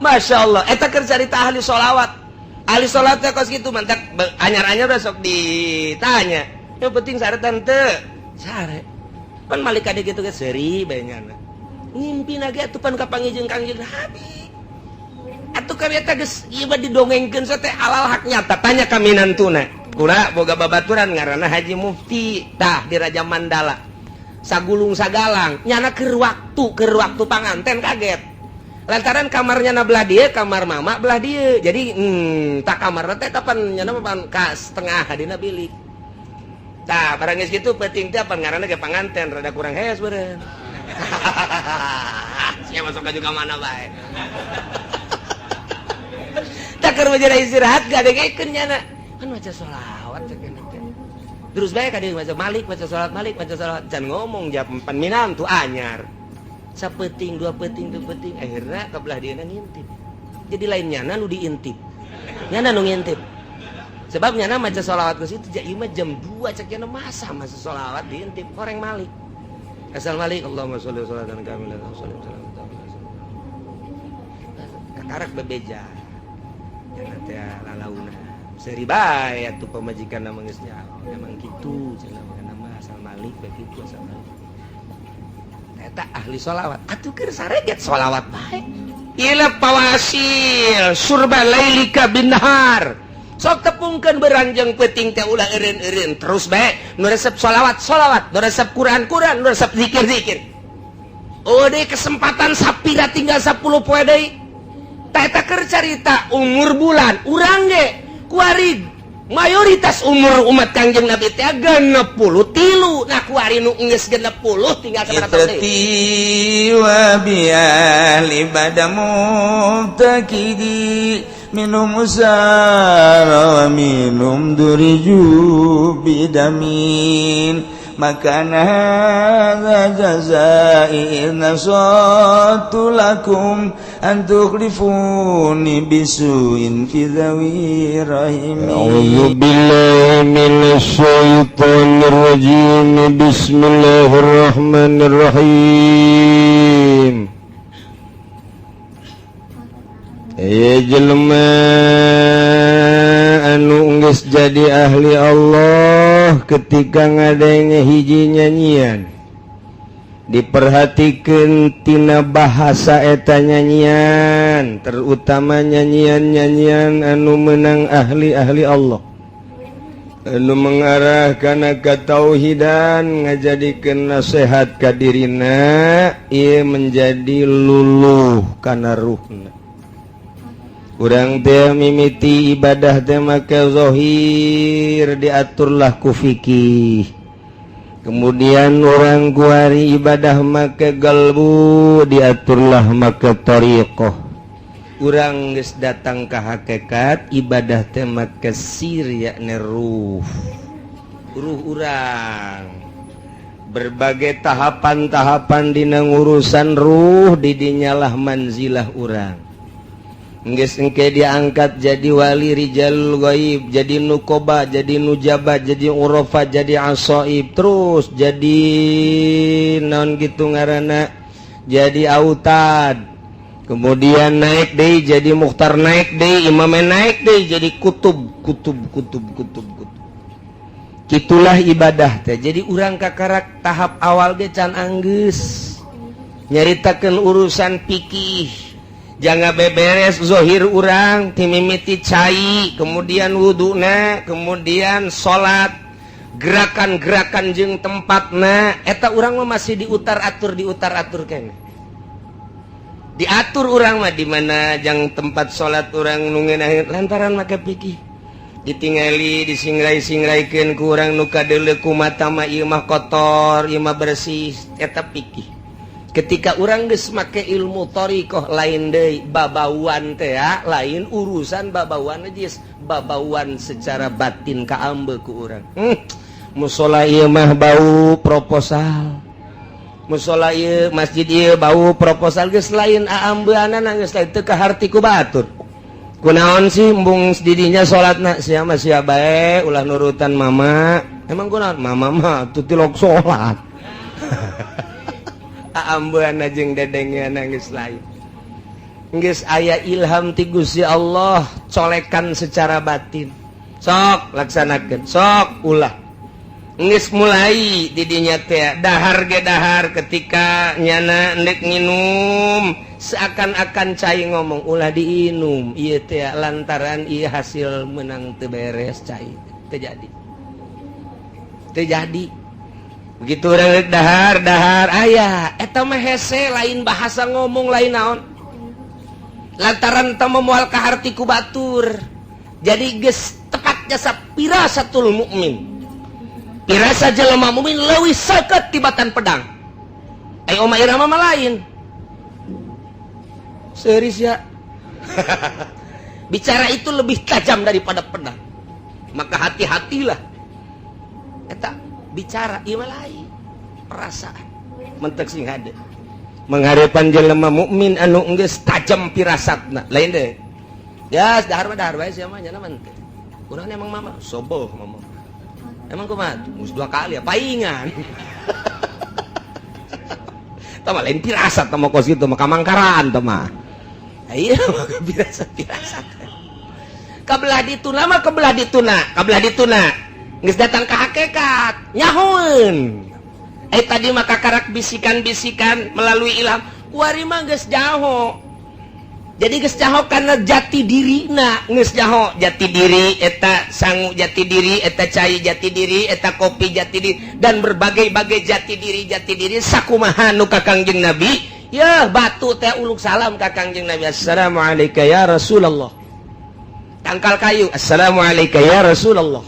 Masya Allah, eta keur carita ahli sholawat. Ahli sholawat teh kos kitu, mantak anyar-anyar udah sok ditanya. Yang penting sare tante. Sare. Pan malik kade kitu ge seuri bae nyana. Ngimpi ge atuh pan kapanggih jeung Kangjeng Nabi. Atuh kami eta geus ieu mah didongengkeun teh alal hak nyata. Tanya kami nantuna. Kula boga babaturan ngaranna Haji Mufti tah di Raja Mandala. Sagulung sagalang nyana keur waktu panganten kaget. Lantaran kamarnya na belah dia, kamar mama belah dia. Jadi tak kamar teh kapan nyana pan ka setengah dina bilik. Tah, barang geus kitu penting teh pan ngaranna ge panganten rada kurang hees beureun. Sia masuk ka juga mana bae. Tak keur jadi istirahat gadengekeun nyana. Kan maca sholawat cek teh. Terus bae ka dieu maca malik, maca sholawat malik, maca sholawat can ngomong jam pan minantu anyar. Sapeting, dua peting, dua peting, akhirnya ke belah dia ngintip. Jadi lain nyana nu diintip, nyana nu ngintip. Sebab nyana maca sholawat ke situ ieu mah jam 2 cek nyana, masa masa sholawat diintip koreng malik. Asal malik, Allahumma sholli sholatan kamilatan sholli salam karak bebeja. Nyana teh lalauna. Seuri bae atuh pamajikan mah geus nyaho. Emang kitu cenah mah, asal malik bae kitu, asal malik. Eta ahli sholawat atuh keur sareget sholawat bae. Ila pawasil surba lailika binahar. Sok tepungkeun beranjang peuting teh, ulah eureun-eureun terus bae. Nu resep sholawat sholawat, nu resep Quran Quran, nu resep zikir zikir. Oh deh, kesempatan sapira tinggal 10 poe deui. Tah, eta keur carita umur bulan urang ge kuari mayoritas umur umat Kangjeng Nabi teh 63. Nah, kuari nu geus 60 tinggal sabaraha tahun deui? عترتي وبأهل بدا مبتكدي منهم سار ومنهم درجوا بدمين ما كان هذا جزائي إذ نصحت لكم أن تخلفوني بسوء في ذوي رحمي. أعوذ بالله من الشيطان الرجيم. بسم الله الرحمن الرحيم. Eh jelema anu geus jadi ahli Allah, ketika ngadenge hiji nyanyian, diperhatikan tina bahasa eta nyanyian, terutama nyanyian-nyanyian anu menang ahli-ahli Allah, anu mengarah kana katauhidan, ngajadikeun nasihat ka dirina, ieu menjadi luluh kana ruhna. Urang teh mimiti ibadah teh make zahir, diaturlah ku fikih. Kemudian orang kuari ibadah make galbu, diaturlah make thariqah. Urang geus datang ka hakikat, ibadah teh make sir, yakni ruh. Ruh urang berbagai tahapan-tahapan dina ngurusan ruh, didinyalah manzilah urang. Geus engke diangkat jadi wali rijal gaib, jadi nukoba, jadi nujaba, jadi urafa, jadi asoib, terus jadi non gitu ngaranna, jadi autad, kemudian naik deui jadi mukhtar, naik deui imam, naik deui jadi kutub kutub kutub kutub kutub. Gitulah ibadah teh. Jadi urang kakarak tahap awal ge can anggeus nyaritakeun urusan pikih. Jangan beberes zohir urang timimiti cai, kemudian wuduna, kemudian salat, gerakan-gerakan jeung tempatna eta urang mah masih diutar atur, diutar atur kene, diatur urang mah di mana jang tempat salat urang nu ngeunah lantaran make pikih. Ditingali, disingrai-singraikeun ku urang nu kadeuleu ku mata mah ieu mah kotor, ieu mah bersih, eta pikih. Ketika urang geus make ilmu thariqah, lain deui babauan teh ya, lain urusan babauan najis, babauan secara batin kaambe ku urang. Musola ieu mah bau proposal, musola ieu, masjid ieu bau proposal. Geus lain aambeanana, geus lain, teu kaharti ku batur. Kunaon sih embung didinya salatna? Sia mah sia bae, ulah nurutan mama. Emang kunaon? Mama mah tuh tilok salat. Aambean jeung dedengnya geus lain. Geus aya ilham ti Gusti Allah, colekan secara batin, sok laksanakeun, sok ulah. Geus mulai didinya teh dahar ge dahar, ketika nyana ndek nginum seakan-akan cai ngomong, "Ulah diinum ieu teh," lantaran ieu hasil menang teu beres, cai terjadi terjadi begitu. Orang dahar dahar aya eta mah hese, lain bahasa ngomong, lain naon, lantaran teu moal kaharti ku batur. Jadi geus tepat jasa firasatul mukmin, pirasa jelema mukmin leuwih seukeut tibatan pedang. Ayo, Oma Irama mah lain serius ya, bicara itu lebih tajam daripada pedang, maka hati-hatilah eta bicara. Ieu mah lain perasaan, mentek sing hade menghadapan jelema mukmin anu geus tajam pirasatna. Lain deh ya, dahar mah dahar bae sia mah, nyana mah teu. Kurang emang mama soboh, mama emang kumaha geus dua kali ya paingan. Tah mah lain pirasat tah mah, kos kitu mah kamangkaran tah mah. Iya, pirasat pirasat kabelah dituna mah, kebelah dituna, kabelah dituna geus datang ke hakikat nyahoeun. Eh, tadi mah kakarak bisikan-bisikan melalui ilham, kuari mah geus jaho. Jadi geus jaho karena jati diri na, geus jaho jati diri eta sangu, jati diri eta cai, jati diri eta kopi, jati diri dan berbagai-bagai jati diri. Jati diri sakumaha nu ka Kangjeng Nabi ya, batu teh uluk salam ka Kangjeng Nabi, "Assalamualaikum ya Rasulullah." Tangkal kayu, "Assalamualaikum ya Rasulullah."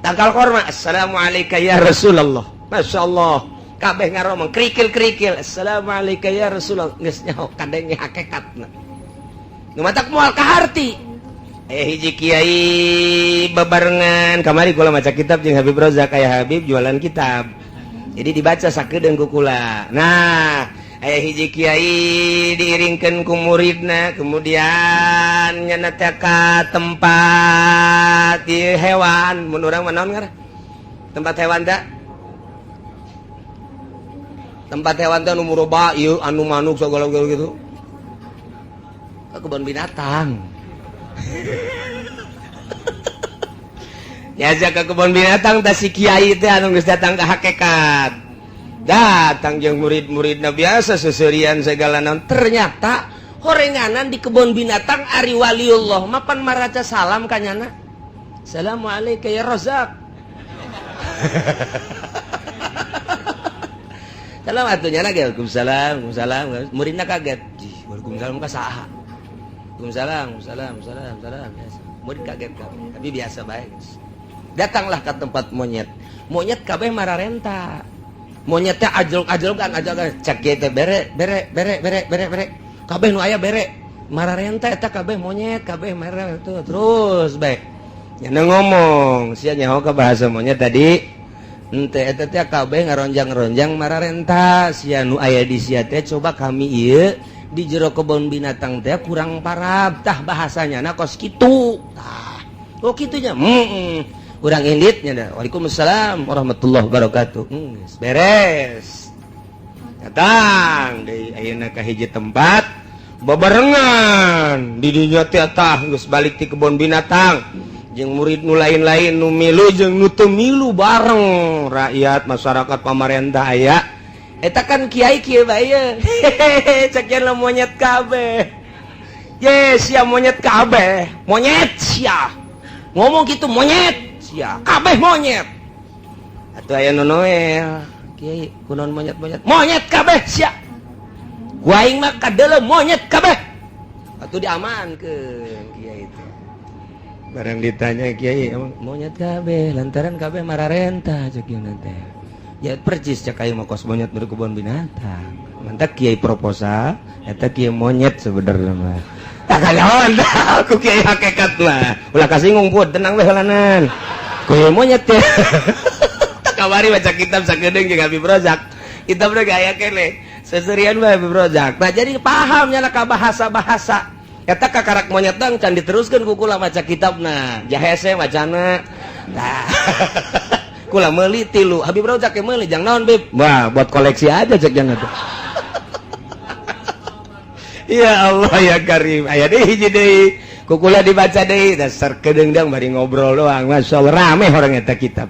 Tangkal korma, "Assalamualaikum ya Rasulullah." Masya Allah, kabeh ngaromong, kerikil-kerikil, "Assalamualaikum ya Rasulullah." Geus nyaho kadenge hakikatna nu matak moal kaharti. Eh, hiji kiai bebarengan kamari kula maca kitab jeung Habib Rozak, kayak Habib jualan kitab, jadi dibaca sakedeung ku kula. Nah, aya hiji kiai diiringkeun ku muridna, kemudian nyana teh ka tempat di hewan, mun urang mah naon ngaran tempat hewan teh, tempat hewan teh anu muroba ieu, anu manuk segala gitu, ke kebun binatang. Diajak ke kebun binatang tah si kiai teh anu geus datang ke hakikat, datang jeung murid-muridna, biasa seserian segala naon. Ternyata horenganan di kebun binatang, ari waliullah mapan maraca salam ka nyana, "Assalamualaikum ya Razak." Salam atuh nyana ge, "Waalaikumsalam, waalaikumsalam." Muridna kaget. "Jih, waalaikumsalam ka saha?" "Waalaikumsalam, salam, salam, salam." Biasa. Murid kaget kabeh, tapi biasa bae. Datanglah ke tempat monyet. Monyet kabeh mararenta. Monyetnya ajlok-ajlokan, ajlok cek kieu teh, "Bere, bere, bere, bere, bere, bere." Kabeh nu aya bere. Mararenta eta kabeh monyet, kabeh mararenta tuh terus bae. Nyana ngomong, sia nyaho ka bahasa monyet tadi. Ente eta teh kabeh ngaronjang-ronjang mararenta sia nu aya di sia teh, coba kami ieu di jero kebun binatang teh kurang parab. Tah, bahasanya nah kos kitu tah. Oh, kitunya. Urang inditnya dah, "Waalaikumsalam warahmatullahi wabarakatuh." Beres. Datang deui ayeuna ka hiji tempat bebarengan di dinya teh, tah geus balik ti kebun binatang jeung murid nu lain-lain, nu milu jeung nu teu milu bareng, rakyat, masyarakat, pamarentah aya. Eta kan kiai kieu bae hehehe, cek nya, "Monyet kabeh ye sia, monyet kabeh, monyet sia." Ngomong gitu, "Monyet sia kabeh, monyet." Atuh aya nu noel, "Kiai, kunaon monyet monyet monyet kabeh sia? Ku aing mah kadeuleu monyet kabeh." Atuh diamankeun kiai teh. Barang ditanya, "Kiai, emang monyet kabeh?" "Lantaran kabeh mararenta," cek ieu teh. Ya percis cek aing mah kos monyet di kebun binatang. Mantap kiai proposal eta kiai monyet sebenarnya mah. Tak kanyahoan aku kiai hakikat mah. Ulah kasinggung pun, tenang we heulanan. Kiai monyet teh. Tak kamari baca kitab sakedeung jeung Habib Rozak. Kitabna gaya kene. Seserian bae Habib Rozak. Nah, jadi paham nya ka bahasa-bahasa. Eta kakarak monyet dang can diteruskeun ku kula maca kitabna. Jahese macana. Nah. Kula meuli tilu. Habib Rozak ge meuli, "Jang naon, Bib?" "Wah, buat koleksi aja," cek jangan tuh. Ya Allah ya Karim, aya deui hiji deui kukula dibaca deui, dasar kedeungdeung bari ngobrol doang. Masya Allah, rame orang eta kitab.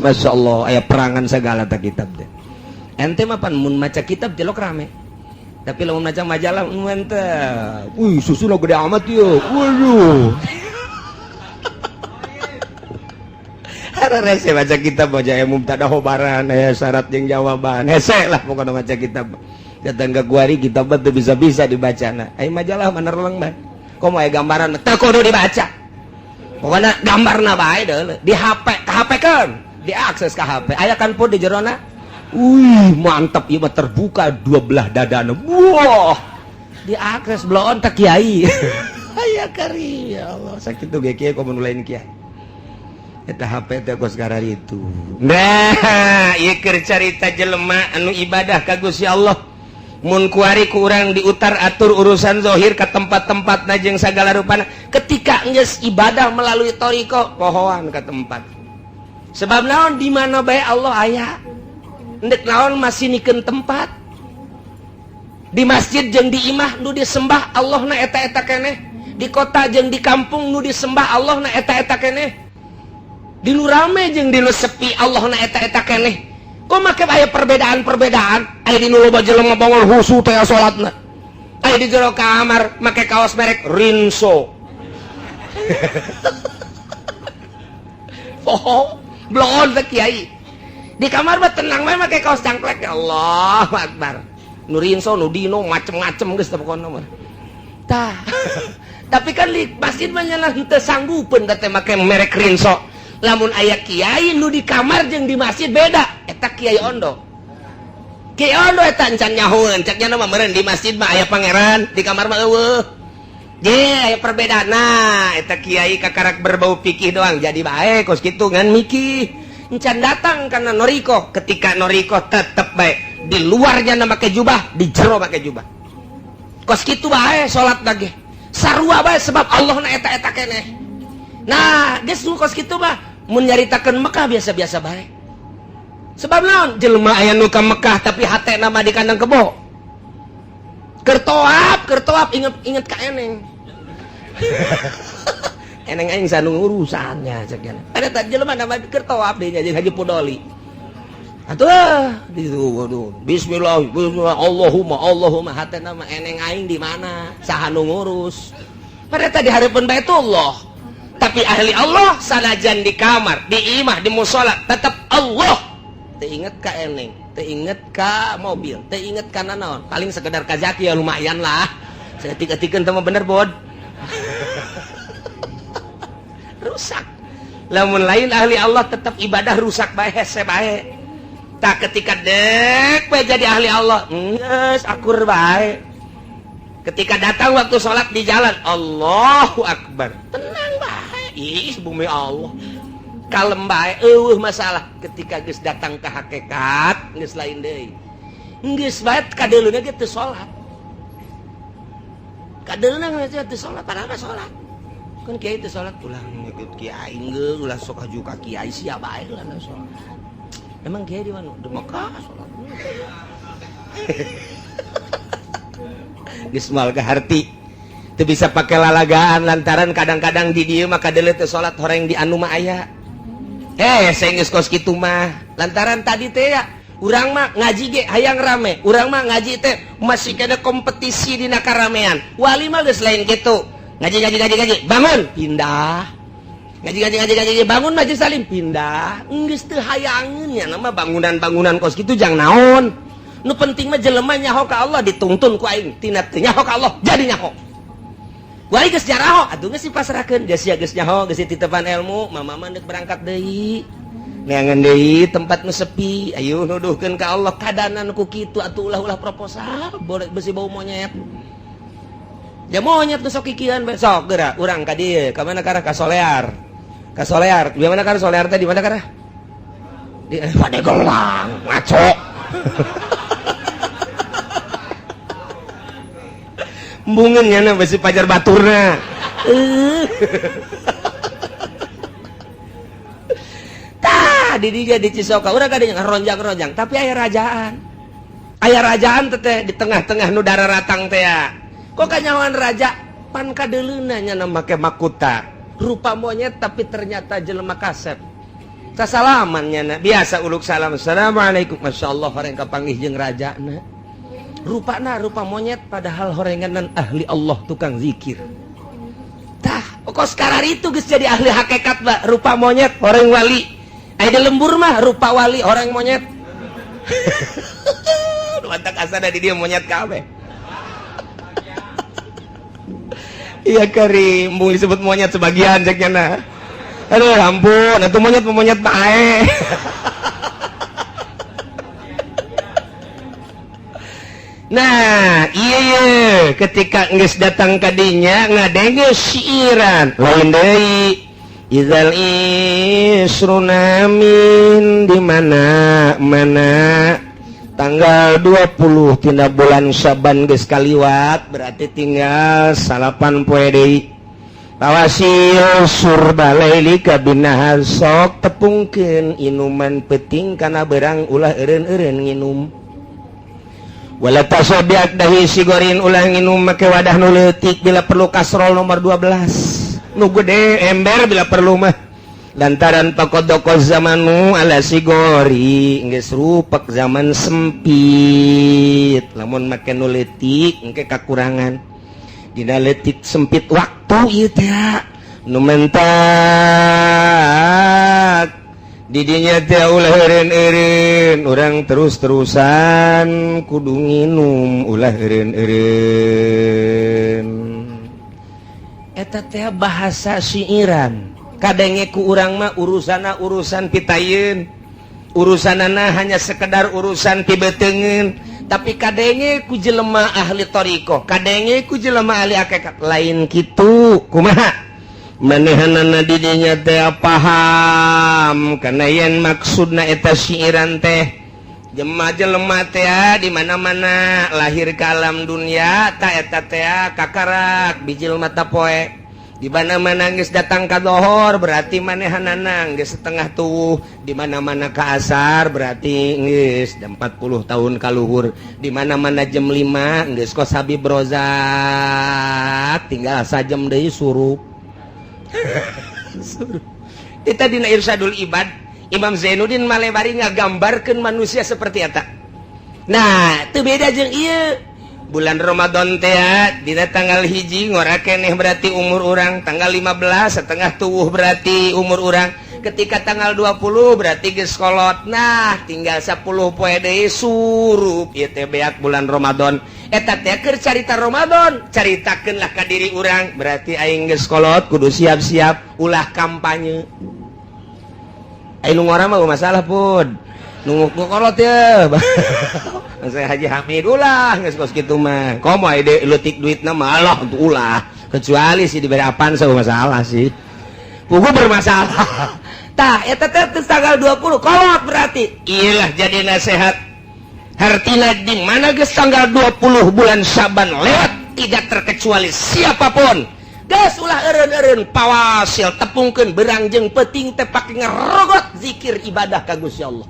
Masya Allah, aya perangan segala ta kitab teh. Ente mah pan mun maca kitab jelok rame, tapi lamun maca majalah mantap. Wih, susuna gede amat yuk, waduh. Rese baca kitab, baca mubtada khobaran ya, syarat jeung jawaban hese lah pokoknya. Maca kitab datang ke kuari, kitab teu bisa-bisa dibaca. Nah, ai majalah mana releng bae, komo aya gambaran teu kudu dibaca, pokoknya gambarna bae deuleu di HP ka HP kan diakses ka HP, aya kan pun di jerona. Wih, mantap ieu mah, terbuka dua belah dadana. Wah, diakses bloon tak kiai. Aya kari ya Allah, sakitu ge kiai komo nu lain kiai. Eta HP teh kos itu. Nah, ieu keur carita jelema anu ibadah ka Gusti Allah. Mun kuari ku urang diutar atur urusan zohir ke tempat-tempat jeung sagala rupana, ketika geus ibadah melalui thoriqoh, pohoan ke tempat. Sebab naon? Di mana bae Allah aya. Ndek naon masih nikeun tempat? Di masjid jeung di imah nu disembah Allah na eta-eta keneh. Di kota jeung di kampung nu disembah Allah na eta-eta keneh. Di nu rame jeung di nu sepi Allah na eta-eta keneh. Kok make aya perbedaan-perbedaan? Aya di nu loba jelema bangol husu teh salatna, aya di jero kamar make kaos merek Rinso. Oh, bloon teh kiai di kamar mah tenang mah make kaos cangklek. Ya Allah akbar, nu Rinso, nu Dino, macem-macem geus teh pokona mah tah. Tapi kan di masjid mah nya henteu sanggupeun teh make merek Rinso. Lamun aya kiai nu di kamar jeung di masjid beda, eta kiai ondo. Kiai ondo eta encan nyahoeun, cek nya mah meureun di masjid mah aya pangeran, di kamar mah eueuh. Ge aya perbedaan. Nah, eta kiai kakarak berbau fikih doang jadi bae kos kitu ngan mikih. Encan datang karena noriko. Ketika noriko tetep bae di luarnya na make jubah, di jero make jubah. Kos kitu bae salat lagi. Sarua bae sebab Allah na eta-eta keneh. Nah, geus nu kos kitu mah mun nyaritakeun Mekah biasa-biasa bae. Sebab naon? Jelema aya nu ka Mekah tapi hatena mah di kandang kebo. Kertoap, kertoap inget inget ka eneng. Eneng aing sanu urusannya cek nya. Ada tak jelema nama kertoap deui nya jeung Haji Pudoli. Atuh di waduh, bismillah, bismillah, Allahumma, Allahumma, hatena mah eneng aing di mana? Saha nu ngurus? Pada tadi hareupeun Baitullah. Tapi ahli Allah sanajan di kamar, di imah, di musola tetap Allah. Teu inget ka eneng, teu inget ka mobil, teu inget ka nanaon. Paling sekedar ka zaki ya lumayan lah. Saeutik-eutikeun teh mah bener bod. Rusak. Lamun lain ahli Allah tetap ibadah rusak bae, hese bae. Tak ketika dek bae jadi ahli Allah, geus akur bae. Ketika datang waktu sholat di jalan, Allahu Akbar, tenang bae. Ih, bumi Allah, kalem bae, eueuh masalah. Ketika geus datang ke hakikat, geus lain deui. Geus bae kadeuleuna ge teu salat. Kadeuleuna geus teu salat, padahal mah salat. Kan kiai teu salat, ulah ngikut kiai geus, ulah sok haju ka kiai sia bae lah salat. Emang kiai di mana? Di Mekah salat. Geus moal ka harti. Teu bisa pake lalagaan lantaran kadang-kadang di dieu mah kadeuleu teu salat horeng di anu mah aya. Saya geus kos kitu mah. Lantaran tadi teh ya, urang mah ngaji ge hayang rame. Urang mah ngaji teh masih kena kompetisi dina karamean. Wali mah geus lain kitu. Ngaji ngaji ngaji ngaji, bangun, pindah. Ngaji ngaji ngaji ngaji, bangun majelis salim, pindah. Geus teu hayangeun nya nama bangunan-bangunan kos kitu jang naon. Nu penting mah jelema nyaho ka Allah dituntun ku aing, tina teu nyaho ka Allah jadi nyaho. Ku aing geus nyaraho, atuh geus dipasrahkeun, geus sia geus nyaho, geus titepan ilmu, mama mah deuk berangkat deui. Neangan deui tempat nu sepi, ayo nuduhkeun ka Allah kadanan ku kitu atuh ulah-ulah proposal, boleh besi bau monyet. Ya monyet nu sok kikian bae sok geura urang ka dieu, ka mana karah ka Solear. Ka Solear, di mana karah Solear teh di mana karah? Di Padegelang, ngaco. Embungeun nya besi pajar baturna. Tah di dieu di Cisoka urang kadinya ronjang-ronjang tapi aya rajaan. Aya rajaan teh di tengah-tengah nu dararatang teh ya. Kok kanyahoan raja pan kadeuleuna nya make makuta. Rupa monyet tapi ternyata jelema kasep. Sasalaman nya biasa uluk salam. Assalamualaikum. Masya Allah horeng kapanggih jeung rajana. Rupana rupa monyet padahal horenganan ahli Allah tukang zikir. Tah, kok sekarang itu geus jadi ahli hakikat ba, rupa monyet horeng wali. Aya di lembur mah rupa wali horeng monyet. Mantap asana di dia monyet kabeh. Iya kari, embung disebut monyet sebagian cek nya. Aduh ampun, atuh monyet monyet bae. Nah, iya ketika geus datang ka dinya ngadenge siiran lain deui. Idzal isrunamin di mana mana tanggal 20 tina bulan Syaban geus kaliwat berarti tinggal 9 poe deui. Tawasil surba laili kabinahar sok tepungkeun inuman peuting kana berang ulah eureun-eureun nginum. Wala tasobiak dahi sigorin ulah nginum make wadah nu leutik bila perlu kasrol nomor 12 nu gede ember bila perlu mah. Lantaran pakodoko zamanu ala sigori geus rupak zaman sempit lamun make nu leutik engke kakurangan dina leutik sempit waktu ieu teh nu mentak didinya teh ulah eureun-eureun urang terus-terusan kudu nginum ulah eureun-eureun. Eta teh bahasa siiran kadenge ku urang mah urusana urusan pitayeun urusanana hanya sekedar urusan pibeteungeun tapi kadenge ku jelema ahli thariqah kadenge ku jelema ahli hakikat lain kitu kumaha manehanana didinya teh paham karena yen maksudna eta siiran teh jema jelema teh di mana-mana lahir ke alam dunia ta eta teh kakarak bijil mata poe di mana-mana geus datang ka dohor berarti manehanana geus setengah tuwuh di mana-mana ka asar berarti geus 40 tahun kaluhur di mana-mana jam 5 geus kos Habib Rozak tinggal sajam deui surup. Kita dina Irsyadul Ibad Imam Zainuddin Malebari ngagambarkeun manusia seperti eta. Nah, teu beda jeung ieu. Bulan Ramadan teh dina tanggal 1 ngora keneh berarti umur urang, tanggal 15 setengah tuwuh berarti umur urang. Ketika tanggal 20 berarti geus kolot. Nah, tinggal 10 poe deui surup ieu teh beak bulan Ramadan. Eta teh keur carita Ramadan, caritakeunlah ka diri urang berarti aing geus kolot kudu siap-siap ulah kampanye. Aing nu ngora mah masalah pun. Nu kolot ye. Saya Haji Hamid ulah geus kos kitu mah. Komo aya leutik duitna mah Allah untuk ulah. Kecuali sih diberi apaan sama masalah sih. Pugu bermasalah. Tah eta teh tanggal 20 kolot berarti. Iyalah jadi nasihat. Hartina di mana geus tanggal 20 bulan Syaban lewat tidak terkecuali siapapun. Geus ulah eureun-eureun pawasil tepungkeun berang jeung peuting teh pake ngerogot zikir ibadah ka Gusti Allah.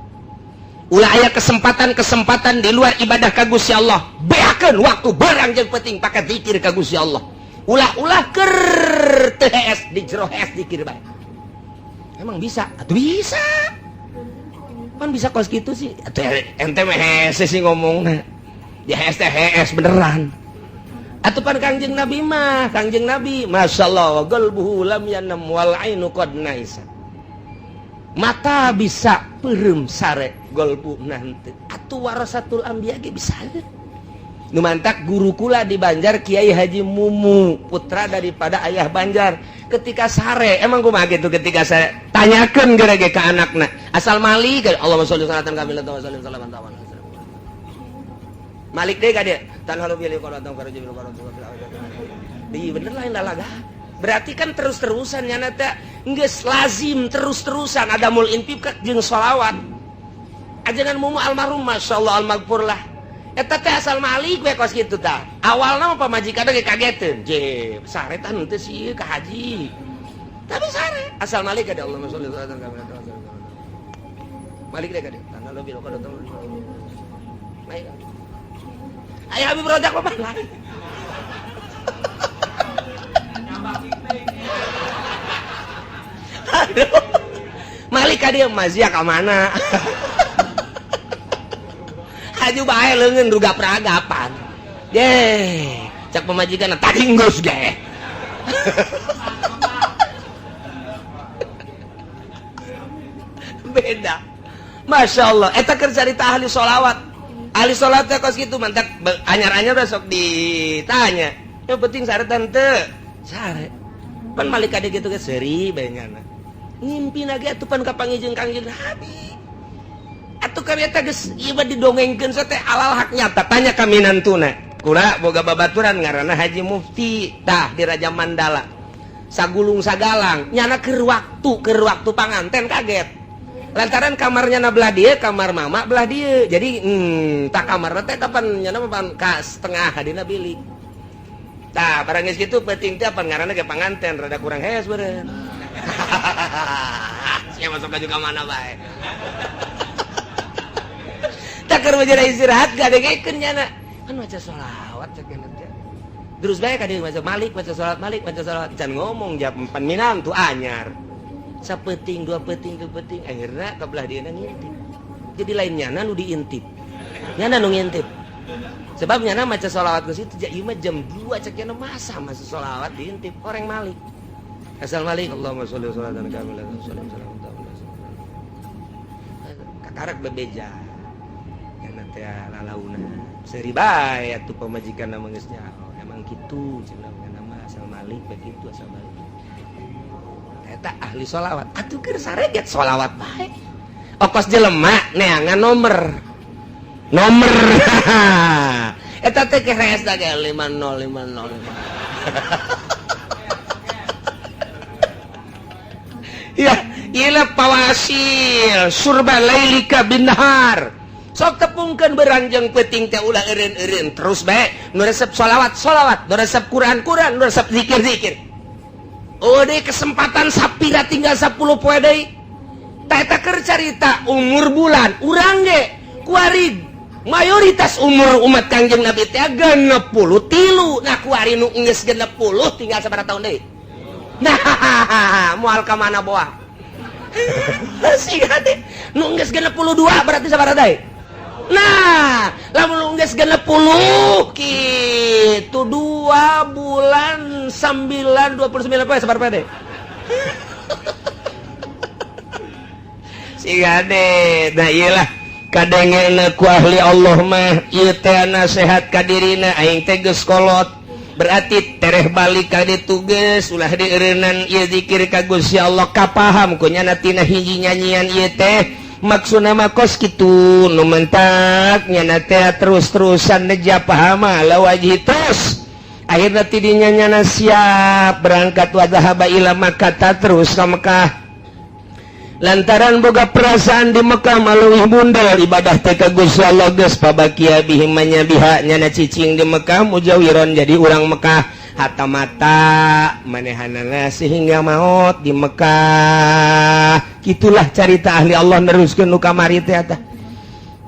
Ulah aya kesempatan-kesempatan di luar ibadah ka Gusti Allah. Beakeun waktu berang jeung peuting pake zikir ka Gusti Allah. Ulah-ulah keur teu hees di jero hees zikir bae. Emang bisa? Atuh bisa. Pan bisa kos gitu sih. Atuh ente mah hese sih ngomongna. Di hees teh hees beneran. Atuh pan Kangjeng Nabi mah, Kangjeng Nabi masyaallah qalbuhu lam yanam wal ainu qad naisa. Mata bisa peureum sare golbu nanti. Atuh warasatul anbiya ge bisa. Nu mantak guru kula di Banjar Kiai Haji Mumu, putra daripada ayah Banjar. Ketika sare, emang kumaha gitu ketika saya tanyakeun geura ge ka anakna. Asal malik, Allahumma sholli salatan kamilatan wa sallim salaman taman. Malik deui ka dia. Tanhalu bil qaratam farajul qaratam. Di bener lain lalaga. Berarti kan terus-terusan nyana teh geus lazim terus-terusan ada mul infak jeung sholawat. Ajaran Mumu almarhum masyaallah almaghfur lah. Eta teh asal malik we kos kitu tah. Awalna mah pamajikan ge kageteun. Je, sare tah henteu sih ka haji. Tapi sare asal malik ada Allahumma sholli salatan kamilatan. Malik deh ka dia. Tanhalu bil qaratam. Naik. Ayah Habib Rozak apa lain. Aduh. Malik ka dieu mazia ka mana? Haju bae leungeun rugap-ragapan. Ye, cak pamajikan tadi geus ge. Beda. Masya Allah, eta keur carita ahli sholawat. Ahli sholawat teh kos kitu mantak anyar-anyar udah sok ditanya. Yang penting sare tante. Sare. Pan malik kade kitu ge seuri bae nyana. Ngimpi lagi atuh pan kapanggih jeung Kangjeng Nabi. Atuh kan eta geus ieu mah didongengkeun teh alal hak nyata. Tanya ka minantuna. Kula boga babaturan ngaranna Haji Mufti tah di Raja Mandala. Sagulung sagalang nyana keur waktu panganten kaget. Lantaran kamarnya na belah dieu, kamar mama belah dieu. Jadi tak kamarna teh kapan nyana pan ka setengah hadina bilik. Tah barang geus kitu peuting teh pan ngaranna ge panganten rada kurang hees beureun. Sia masuk ka mana bae. Tak keur bejana istirahat gadegekeun nyana. Kan maca sholawat cek nyana teh. Terus bae ka dieu maca Malik, maca sholawat Malik, maca sholawat can ngomong jam pan minantu anyar. Sapeting dua peting tilu peting akhirna ka belah dieuna ngintip. Jadi lain nyana nu diintip. Nyana nu ngintip. Sebab nyana maca sholawat ke situ ieu mah jam 2 cek nyana masa maca sholawat diintip orang Malik. Asal Malik Allahumma sholli wa sallim ala kakarak bebeja. Nyana teh lalauna. Seuri bae atuh pamajikan mah geus nyaho. Emang kitu cenah mah asal Malik begitu asal Malik. Eta ahli sholawat atuh keur sareget sholawat bae. Okos jelema neangan nomor. Nomor. Eta teh keres da ge 5050. Ya, ieu pawasil surba lailika binahar. Sok tepungkeun beranjang peuting teh ulah eureun-eureun terus bae nu resep sholawat sholawat, nu resep Quran Quran, nu resep zikir zikir. Oh deh kesempatan sapira tinggal 10 poe deui. Tah eta keur carita umur bulan urang ge kuari mayoritas umur umat Kangjeng Nabi teh 63. Nah kuari nu geus 60 tinggal sabaraha tahun deui. Nah moal ka mana boa. Siga teh nu geus 62 berarti sabaraha deui. Nah, lamun geus 60 kitu 2 bulan 9 29 poe sabaraha poe deui. Siga deh, nah iyalah kadengena ku ahli Allah mah ieu teh nasehat ka dirina aing teh geus kolot. Berarti tereh balik ka ditu geus ulah dieureunnan ieu zikir ka Gusti Allah kapaham ku nyana tina hiji nyanyian ieu teh. Maksudna mah kos kitu nu mentak nyana teh terus-terusan neja pahama lawajih terus. Akhirna ti dinya nyana siap berangkat wa dhahaba ila Makkah terus ka Mekah. Lantaran boga perasaan di Mekah maluih bundel ibadah teh ka Gusti Allah geus pabakia bihim manya biha nyana cicing di Mekah mujawiron jadi urang Mekah hatta mata manehanana sehingga maut di Mekah. Itulah carita ahli Allah neruskeun nu kamari teh eta.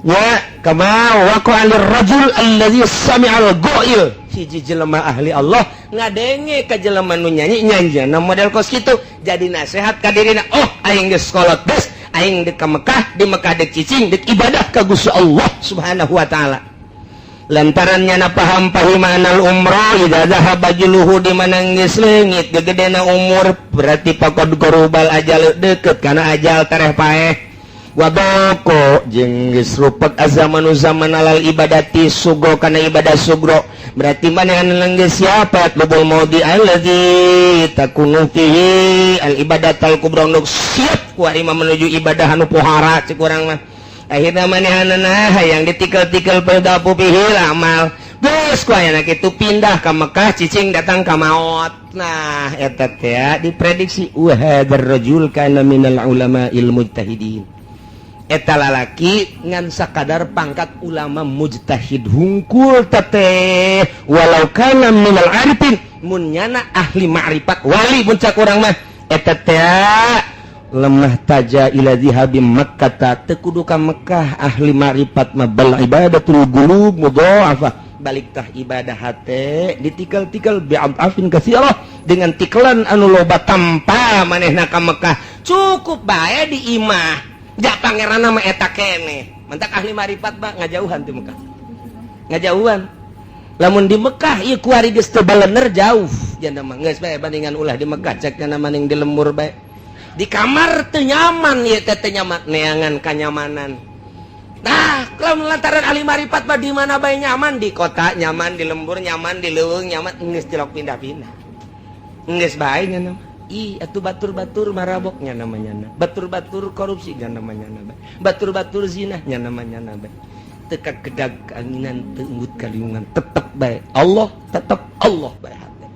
Ya kama waqa lirrajul allazi sami'al ghail. Hiji jelema ahli Allah ngadenge ka jelema nu nyanyi nyanyian model kos kitu jadi nasehat ka dirina, oh aing geus kolot geus aing deuk ka Mekah, di Mekah deuk cicing deuk ibadah ka Gusti Allah Subhanahu wa taala. Lantaran nyana paham pahimanal umroh idza dhahaba juluhu di mana geus leungit gegedena umur berarti pakod korubal ajal deukeut kana ajal tereh paeh. Wadoko jeung geus rupek azamanu zaman alal ibadati sugro kana ibadah sugro berarti manehna geus siapa lubul maudi allazi takunu fihi al ibadatal kubra nu siap ku ari mah menuju ibadah anu pohara cek urang mah. Akhirna manehanna hayang ditikel-tikel pedapu fihi amal geus ku ayana kitu pindah ka Mekah cicing datang ka maot. Nah eta teh diprediksi wa hadzal rajul kana minal ulama'il mujtahidin. Eta lalaki ngan sakadar pangkat ulama mujtahid hungkul teteh walau kana minal arifin mun nyana ahli ma'rifat wali mun cak urang mah eta teh lemah taja ila zihabi Makkah teu kudu ka Mekah ahli ma'rifat mah bal ibadatul qulub mudha'afah balik tah ibadah hate ditikel-tikel bi'afin katsirah Dengan tikelan anu loba tanpa manehna ka Mekah, cukup bae di imah. Ja pangeran mah eta keneh. Mantak ahli marifat mah ngajauhan di Mekah. Ngajauhan. Lamun di Mekah ieu kuari geus teu balener, jauh. Janda mah geus bae, bandingan ulah di Mekah, cek nya maning di lembur bae. Di kamar teu nyaman ieu teh, teu nyaman, neangan kanyamanan. Nah, kalau lantaran ahli marifat mah di mana bae nyaman, di kota nyaman, di lembur nyaman, di leuweung nyaman, geus tilok pindah-pindah. Geus bae nya mah. Ih, atuh batur-batur maraboknya namanya na. Batur-batur korupsi nya namanya na. Batur-batur zina nya namanya na. Teka kedag keanginan, teu unggut kaliungan, tetep bae Allah, tetep Allah bae hate.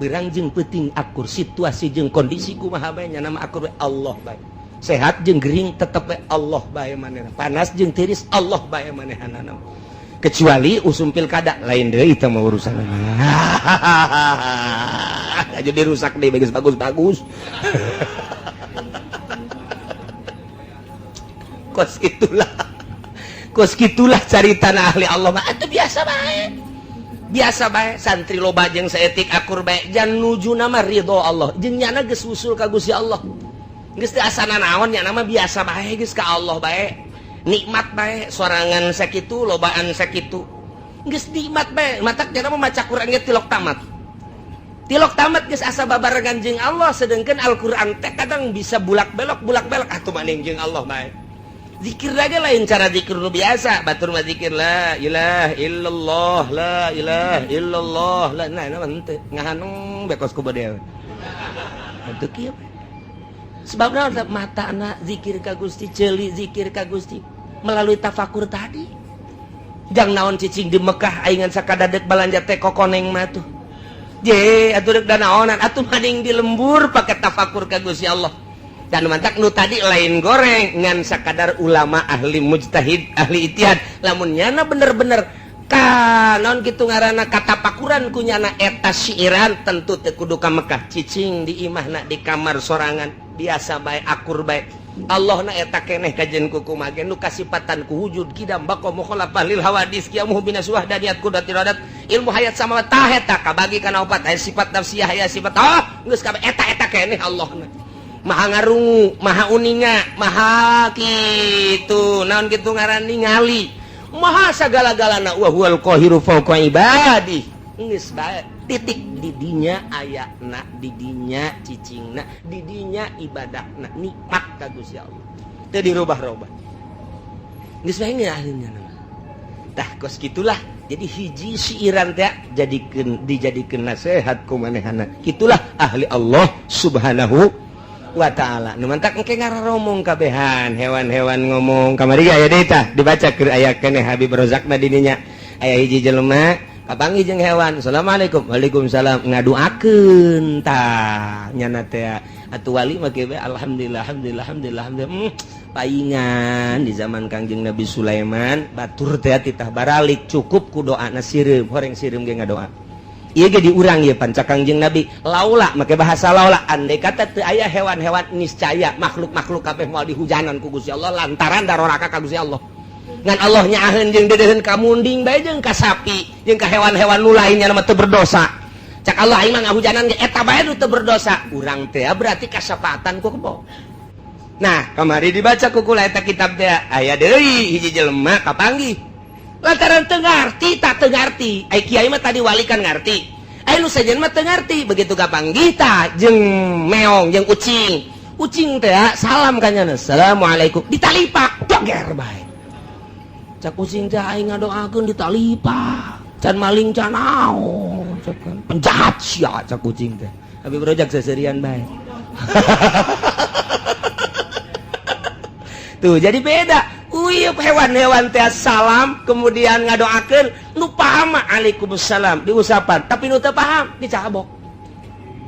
Berang jeung peuting akur, situasi jeung kondisi kumaha bae nya nama akur bae, Allah bae. Sehat jeung gering tetep bae Allah bae manehna. Panas jeung tiris Allah bae manehna. Kecuali usum pilkada, lain deui itu mah urusan. Jadi rusak deh, bagus bagus bagus. Kos itulah, kos gitulah cari tanah ahli Allah mah itu biasa bae, biasa bae. Santri loba jeung saeutik akur bae, jan nuju nama ridho Allah jeung nyana geus usul ka Gusti Allah, geus teu asana naon, nya nama biasa bae, geus ka Allah bae, nikmat bae. Sorangan sakitu, lobaan sakitu, geus nikmat bae. Matak jana mah maca Quran ge tilok tamat, tilok tamat, geus asa babarengan jeung Allah. Sedangkan Al-Quran teh kadang bisa bulak belok, bulak belok, atuh maning jeung Allah bae. Zikir lagi lain cara zikir nu biasa, batur mah zikir la ilaha illallah, la ilaha illallah, la. Nah, nah henteu ngahanung bekos ku badeu atuh kieu. Sebab mata anak zikir ka Gusti, ceuli zikir ka Gusti melalui tafakur tadi. Jang naon cicing di Mekah, aingan sakadadek balanja teh kokoneng mah tuh je atuh dek danaonan, atuh maning di lembur pakai tafakur ka Gusti Allah. Dan mantak nu tadi lain goreng, ngan sakadar ulama ahli mujtahid, ahli ijtihad. Lamun nyana bener-bener ka naon kitu ngaranna, katapakuran ku nyana eta siiran, tentu teu kudu ka Mekah, cicing di imahna, di kamar sorangan, biasa bae, akur bae. Allah na eta keneh kajen kuku mage nu kasipatan ku wujud, kidam, baqa, mukhalafah lil hawadis, qiyamuhu binas, wahdaniyat, qudrat, iradat, ilmu, hayat sama tah. Eta kabagi kana opat, aya sifat nafsiyah, aya sifat, ah geus kabeh eta, eta keneh Allah na. Maha ngarungu, maha uninga, maha kitu naon kitu ngaran ningali, maha sagala-galana, wa huwal qahiru fawqa ibadi. Geus bae, titik. Didinya ayana, didinya cicingna, didinya ibadahna, nikmat ka Gusti Allah, teu dirubah-rubah, geus bae ahlinya. Tah, kos gitulah. Jadi hiji siiran teh jadikeun, dijadikeun nasihat ku manehana. Itulah ahli Allah Subhanahu wa ta'ala. Nu mantak engke ngararomong kabehan hewan-hewan ngomong. Kamari aya deui, tah dibaca keur aya keneh Habib Rozakna dininya. Aya hiji jelema kapanggih jeung hewan, "Assalamualaikum." "Waalaikumsalam." Ngaduakeun tah nyana teh. Atuh wali mah kieu, alhamdulillah, alhamdulillah, alhamdulillah, alhamdulillah. Paingan di zaman Kangjeng Nabi Sulaiman, batur teh titah baralik, cukup ku doana sireum, horeng sireum ge ngadoa. Ieu ge diurang ieu panca Kangjeng Nabi, laula, make bahasa laula, andai kata teu aya hewan-hewan, niscaya makhluk-makhluk kabeh moal dihujanan ku Gusti Allah, lantaran daroraka ka Gusti Allah. Ngan Allah nyaaheun jeung deudeuheun ka munding bae, jeung ka sapi, jeung ka hewan-hewan nu lainnya mah teu berdosa. Cak Allah, aing mah ngahujanan ge eta bae nu teu berdosa. Urang teh berarti kasapatan ku kebo. Nah, kamari dibaca ku kula eta kitab teh, aya deui hiji jelema kapanggih, lantaran teu ngarti, tak teu ngarti. Ai kiai mah tadi wali kan ngarti, ai nu sejen mah teu ngarti. Begitu kapanggih tah jeung meong, jeung ucing, ucing teh salam ka nyana, "Assalamualaikum." Ditalipak, joger bae. Cak ucing teh, "Aing ngadoakeun ditalipak, can maling can naon, cak penjahat sia." Cak ucing teh. Habib Rojak seserian bae tuh. Jadi beda. Uyup hewan-hewan teh salam kemudian ngadoakeun, nu paham waalaikumsalam diusapan, tapi nu teu paham dicabok.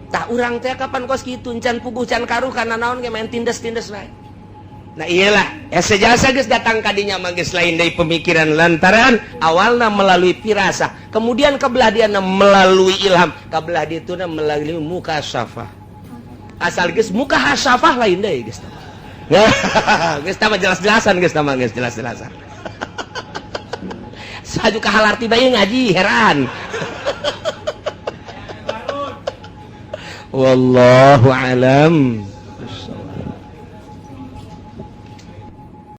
Tah, urang teh kapan kos kitu? Can puguh, can karuh kana naon ge, main tindes-tindes bae. Nah, iyalah ya, sejasa geus datang kadinya mah geus lain deui pemikiran, lantaran awalna melalui pirasa, kemudian kebelah dia melalui ilham, kebelah dituna melalui mukasyafah. Asal geus mukasyafah, lain deui geus. Geus tama jelas-jelasan, geus tama geus jelas-jelasan. Saju kahalarti bae ngaji heran. Wallahu alam.